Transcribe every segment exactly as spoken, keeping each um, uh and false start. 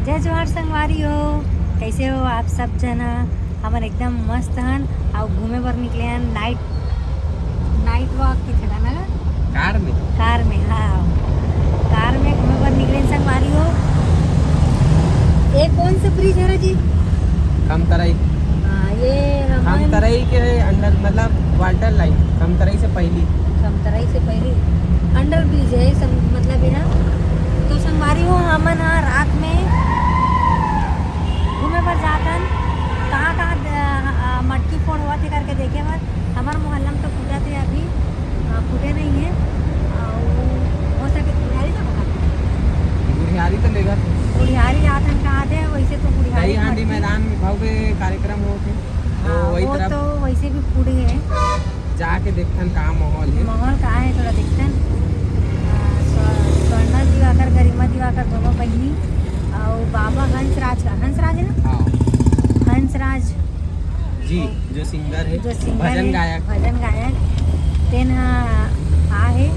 जय जोहार संगवारी हो, कैसे हो आप सब जना? हमन एकदम मस्त हन। अउ घूमे बर निकले हन, नाइट नाइट वॉक की जगह ना, कार में। कार में, हाँ, कार में घूमे बर निकले हन संगवारी हो। ये कौन सा ब्रिज है जी? खमतराई। हाँ, ये हमन खमतराई के अंडर, मतलब वाटर लाइन, खमतराई से पहली। खमतराई से पहली अंडर ब्रिज है, सम-, मतलब ये ना। तो संगवारी हो, हमन हा रात में घूमे बर जातन, कहाँ कहाँ द-, अ, मटकी फोड़ होवत हे करके देखे बर। हमर मोहल्ला में तो फूटत हे अभी, अ, फूटे नहीं है। अउ हो सके गुढ़ियारी तो होगा। गुढ़ियारी तो लेगा थे। गुढ़ियारी जातन कहाँ थे, वैसे तो गुढ़ियारी दही हांडी मटकी मैदान में भव्य कार्यक्रम होत हे। तो हाँ, वही वो तरफ तो वैसे भी फूट गए हैं। जाके देखथन का माहौल है। माहौल का है, थोड़ा देखथन। अ, स्व-, स्वर्णा दिवाकर, गरिमा दिवाकर दोनों बहिनी, अउ बाबा हंसराज का, हंसराज है ना? हाँ। हंसराज जी, जो सिंगर है, जो सिंगर भजन है, गायक। भजन गायक, तेन ह आ हे,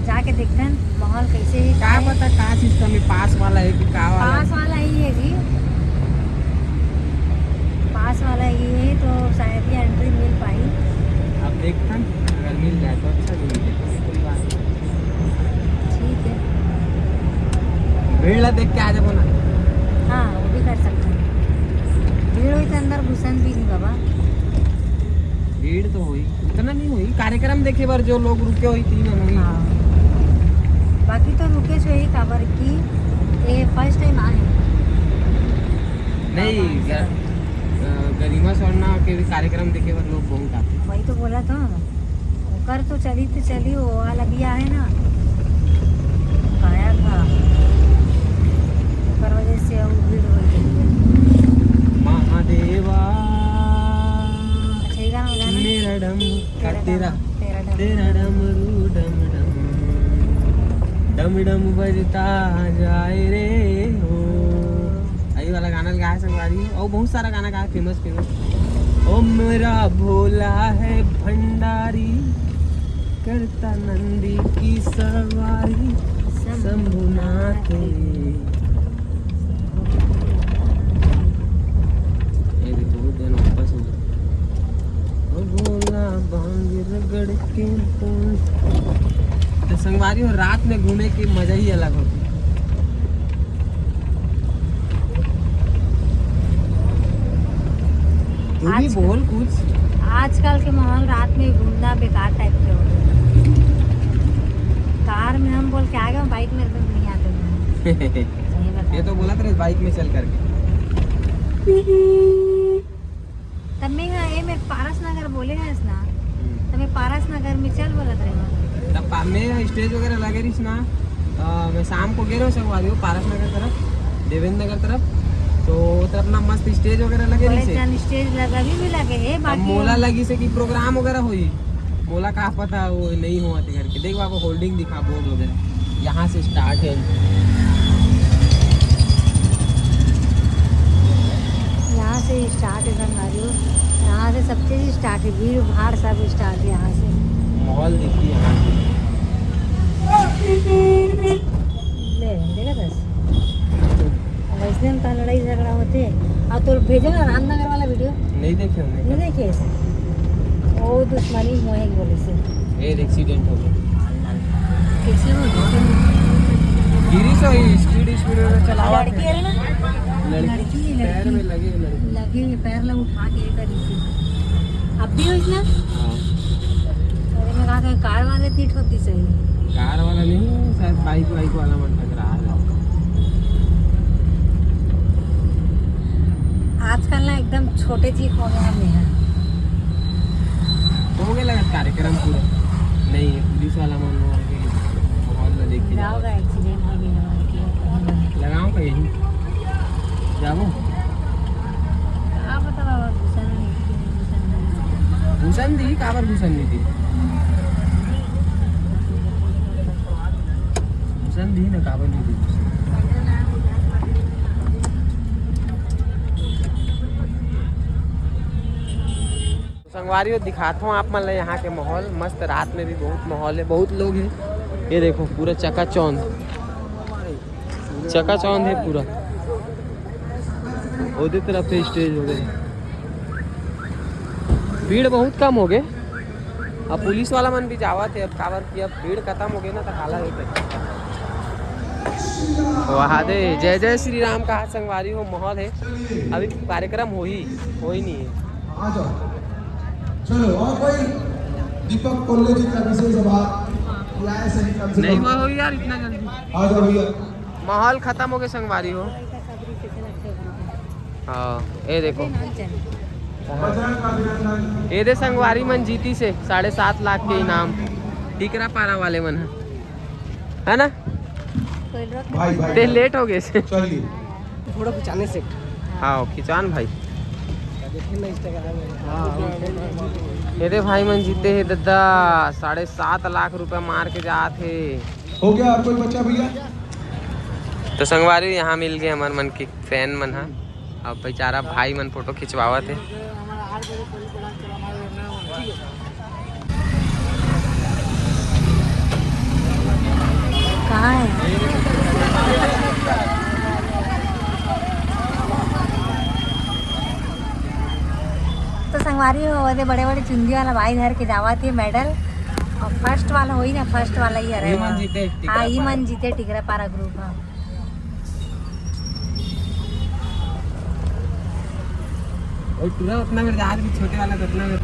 जाके देखथन माहौल कैसे है, का का है। पता का सिस्टम है, पास वाला है कि का वाला है? पास वाला ही है जी, पास वाला ही है, तो शायद ही एंट्री मिल पाई। अब देखथन, अगर मिल जाए तो अच्छा, नहीं मिले तो कोई बात नहीं। ठीक है। भीड़ ला देख के आ जाबो ना। हाँ, वो भी कर सकते हैं। भीड़ होई तो अंदर घुसन भी नहीं बाबा। भीड़ तो होई, उतना नहीं होई। कार्यक्रम देखे बर जो लोग रुके होई, तीन होई। हाँ। बाकी तो रुके से होई, काबर की ये फर्स्ट टाइम आए। नहीं, हाँ, गर-, अ, गरिमा स्वर्णा के भी कार्यक्रम देखे बर लोग बहुत आते। वही तो बोला था। ओकर तो चली तो चली, वो वाला भी आहे ना, गायक हा, ओकर वजह से वो भीड़ हो गई। महादेवा, अच्छा, ये गाना हो जाना। मेरा डम का तेरा तेरा, डम, तेरा डम। तेरा डमरू डम डम, डम डम बजता जाए रे हो। यही वाला गाना गाए संगवारी हो, और बहुत सारा गाना गाए फेमस फेमस। ओ मेरा भोला है भंडारी, करता नंदी की सवारी, शंभुनाथ। ये देखो, वो दिन वापस हो गया। ओ भोला भांग रगड़ के बोल। तो संगवारी हो, रात में घूमे की मजा ही अलग होती। तू भी आज बोल कुछ। आजकल के माहौल रात में घूमना बेकार टाइप के हो गया। कार में हम बोल के आ गए, बाइक में तो नहीं आते हैं। सही बता। ये तो बोला तेरे बाइक में चल करके। तब मैं यहाँ, ये मेरे पारस नगर बोले हैं ना, हम्म। तब मैं पारस नगर में चल बोला तेरे को। तब पा-, मैं स्टेज वगैरह लगे रहीस ना, अ, मैं शाम को गे रहे हूँ संगवारी हो, पारस नगर तरफ, देवेंद्र नगर तरफ, तो वो तरफ ना मस्त स्टेज वगैरह लगे बड़े रहीस है। जन स्टेज लगा, अभी भी लगे है, अब बाकी मोला लगी से कि प्रोग्राम वगैरह होई, मोला का पता वो नहीं हुआ थे करके। देख बाबू, होल्डिंग दिखा, बोर्ड वगैरह, यहाँ से स्टार्ट है। यहाँ से स्टार्ट है संगवारी हो, यहाँ से सब चीज़ स्टार्ट है, भीड़ भाड़ सब स्टार्ट है यहाँ से। माहौल देखिए यहाँ से। ले, देखा था? वैसे में तो लड़ाई झगड़ा होते। और तो भेजे ना रामनगर वाला वीडियो? नहीं देखे हमने। नहीं देखे? वो दुश्मनी मोहे बोले से। ए, एक्सीडेंट हो गया। कैसे हो गया? गिरी सो ही स्पीड, स्पीड में चलावा लड़की थे। है ना? लड़की, लड़की है, पैर लड़की। में लगे लड़की। लगे हुए पैर ला उठा के करी से। अब भी हो इतना? हाँ। अरे, मैं कहा था, कार वाले इतनी ठोक दी सही। कार वाला नहीं, शायद बाइक वाइक वाला मन टकरा रहा है। आजकल ना एकदम छोटे जीव हो गया हम यहाँ। हो गया लगा कार्यक्रम पूरा। नहीं, पुलिस वाला मन हो गए, माहौल ना देखे जाओ। होगा, एक्सीडेंट हो गया। लगाओ का यही। जाबो? का पता बाबा, घुसन नहीं, घुसन नहीं। घुसन दी, काबर घुसन नहीं दी? घुसन दी ना, काबर नहीं दी? संगवारी हो, दिखाता हूँ आप मन ला यहाँ के माहौल। मस्त, रात में भी बहुत माहौल है, बहुत लोग हैं। ये देखो, पूरा चकाचौंध, चकाचौंध है पूरा। ओदे तरफ से स्टेज हो गए, भीड़ बहुत कम हो गए। अब पुलिस वाला मन भी जावत हे, अब काबर कि अब भीड़ खत्म हो गई ना, तो काला ही करता। वहाँ दे जय जय श्री राम कहा संगवारी हो, माहौल है, अभी कार्यक्रम हो ही, हो ही नहीं है। आ जाओ। चलो, और कोई दीपक कोल्ले जी का विशेष आभार, बुलाया सही कम से नहीं कम। हुआ हो यार इतना जल्दी। आ जाओ भैया। माहौल खत्म हो गया संगवारी हो। हाँ, ये देखो, ये दे संगवारी मन जीती से साढ़े सात लाख के इनाम, टिकरा पारा वाले मन है, है ना? भाई, भाई, ते लेट हो गए से। चलिए। थोड़ा खिंचाने से। हाँ, खिंचान भाई। देखे ना Instagram में। हाँ, ये दे भाई मन जीते हैं दद्दा, साढ़े सात लाख रुपया मार के जात हे। हो गया, और कोई बचा भैया? तो संगवारी, यहाँ मिल गए हमारे मन की फैन मन हा। अब बेचारा भाई मन फोटो खिंचवावत हे। कहाँ है? तो संगवारी हो, ओदे बड़े-बड़े चुंदी वाला भाई धर के जावत हे मेडल। और फर्स्ट वाला होई ना, फर्स्ट वाला ही हरे। ई मन जीते टिकरा हाँ, ई पारा। मन जीते टिकरा पारा ग्रुप, हाँ। और पूरा उतना बेर जात भी छोटे वाला तो उतना बेर।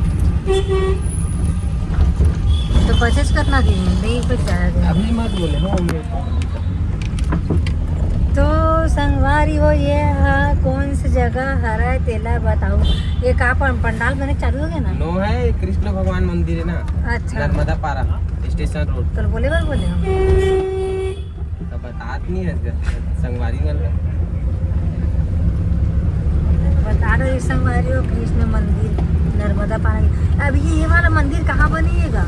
तो परचेज करना दिन, नहीं कुछ ज्यादा दिन। अभी मत बोले, हो, हमने तो संगवारी हो, ये हा कौन सी जगह हरे, तेला बताओ। ये का पं-, पंडाल बने चालू हो गया ना? नो है, कृष्ण भगवान मंदिर है ना, अच्छा। नर्मदा पारा, स्टेशन रोड। तो बोले बर बोले हम। तो बतात नहीं है, संगवारी वाला। बता रहे संगवारी हो, कृष्ण मंदिर, नर्मदा पारा। अब ये, ये वाला मंदिर कहाँ बनेगा?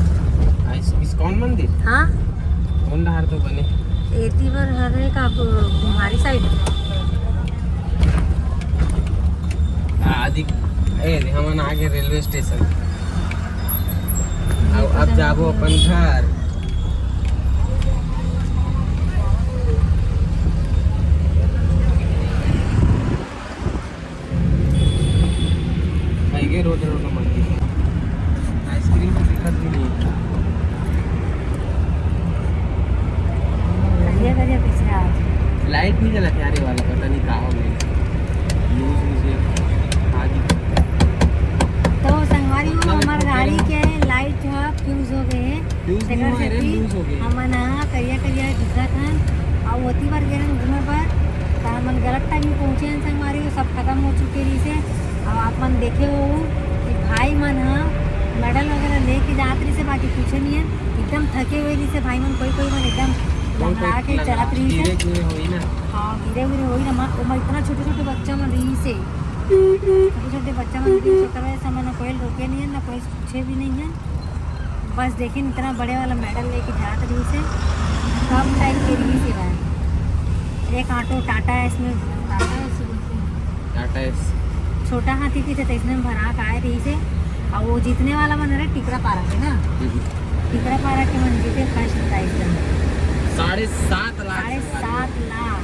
आ, इस, इस्कॉन मंदिर? हाँ। कौन डहार तो बने? एती बर हरे का, कुम्हारी साइड। आ, दिख, ए, हमन आगे रेलवे स्टेशन। अब, अब जाबो अपन घर। भाई के रोड, रोड में मत दिखे। आइसक्रीम तो दिखत भी नहीं है। करिया, करिया पिछला आज। लाइट नहीं जला क्या रे वाला, पता नहीं का हो गया। न्यूज़ मुझे आज ही तो संगवारी हो, हमार गाड़ी के लाइट जो है फ्यूज हो गए है। फ्यूज नहीं तेकर हुआ है रे, सेती लूज हो गए। हमन ह करिया करिया दिखत हन। अउ ओती बर गे रहन घूमे बर, त हमन गलत टाइम में पहुँचे हन संगवारी हो, सब खत्म हो चुके रहिसे। अउ आप मन देखे हो कि भाई मन ह मेडल वगैरह लेके जात रहिसे, बाकी कुछ नहीं है, एकदम थके हुए रहिसे भाई मन, कोई कोई मन एकदम बहुत लंगड़ा के लंगड़ा, चलत रहिसे। गिरे हुए होई ना। हाँ, गिरे हुए होई ना, मा-, ओमा इतना छोटे छोटे बच्चा मन रहिसे, छोटे छोटे बच्चा मन रहिसे, ओकर वजह से हमन कोई रोके नहीं है ना कोई पूछे भी नहीं है। बस देखिन, इतना बड़े वाला मेडल लेके जात रहिसे, कम टाइम के रहिसे भाई। एक ऑटो टाटा है, इसमें टाटा है, इसमें टाटा एस। छोटा हाथी की थे, तो इसमें भरा के आए रहिसे। और वो जीतने वाला मन रहे टिकरा पारा के ना, हम्म। टिकरा पारा के मन जीते फर्स्ट प्राइज के। साढ़े सात लाख। साढ़े सात लाख।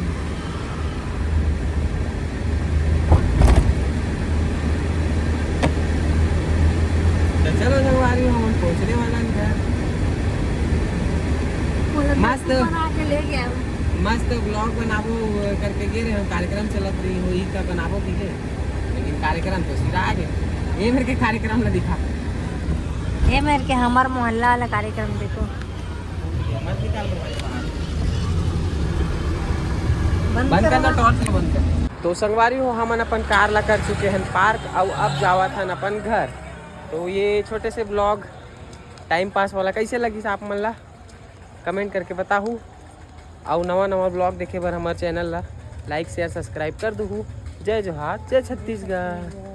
तो चलो संगवारी हो, हम पहुँचने वाला है घर। बोलो, मस्त। बना के ले गया। मस्त vlog बनाबो करके गे रहे हम, कार्यक्रम चलत रही हो, ई का बनाबो की गे, लेकिन कार्यक्रम तो सिरा गे। ये मेर के कार्यक्रम ला दिखा। ये मेर के हमार मोहल्ला वाला कार्यक्रम देखो। बंद बंद कर ना, टॉर्च ला बंद कर। तो संगवारी हो, हमन अपन कार ला कर चुके हन पार्क, अउ अब जावत हन अपन घर। तो ये छोटे से vlog टाइम पास वाला कैसे लगिस आप मन ला कमेंट करके बताहू। अउ नवा नवा vlog देखे बर हमर चैनल ला लाइक, शेयर, सब्सक्राइब कर दूहू। जय जोहार, जय छत्तीसगढ़।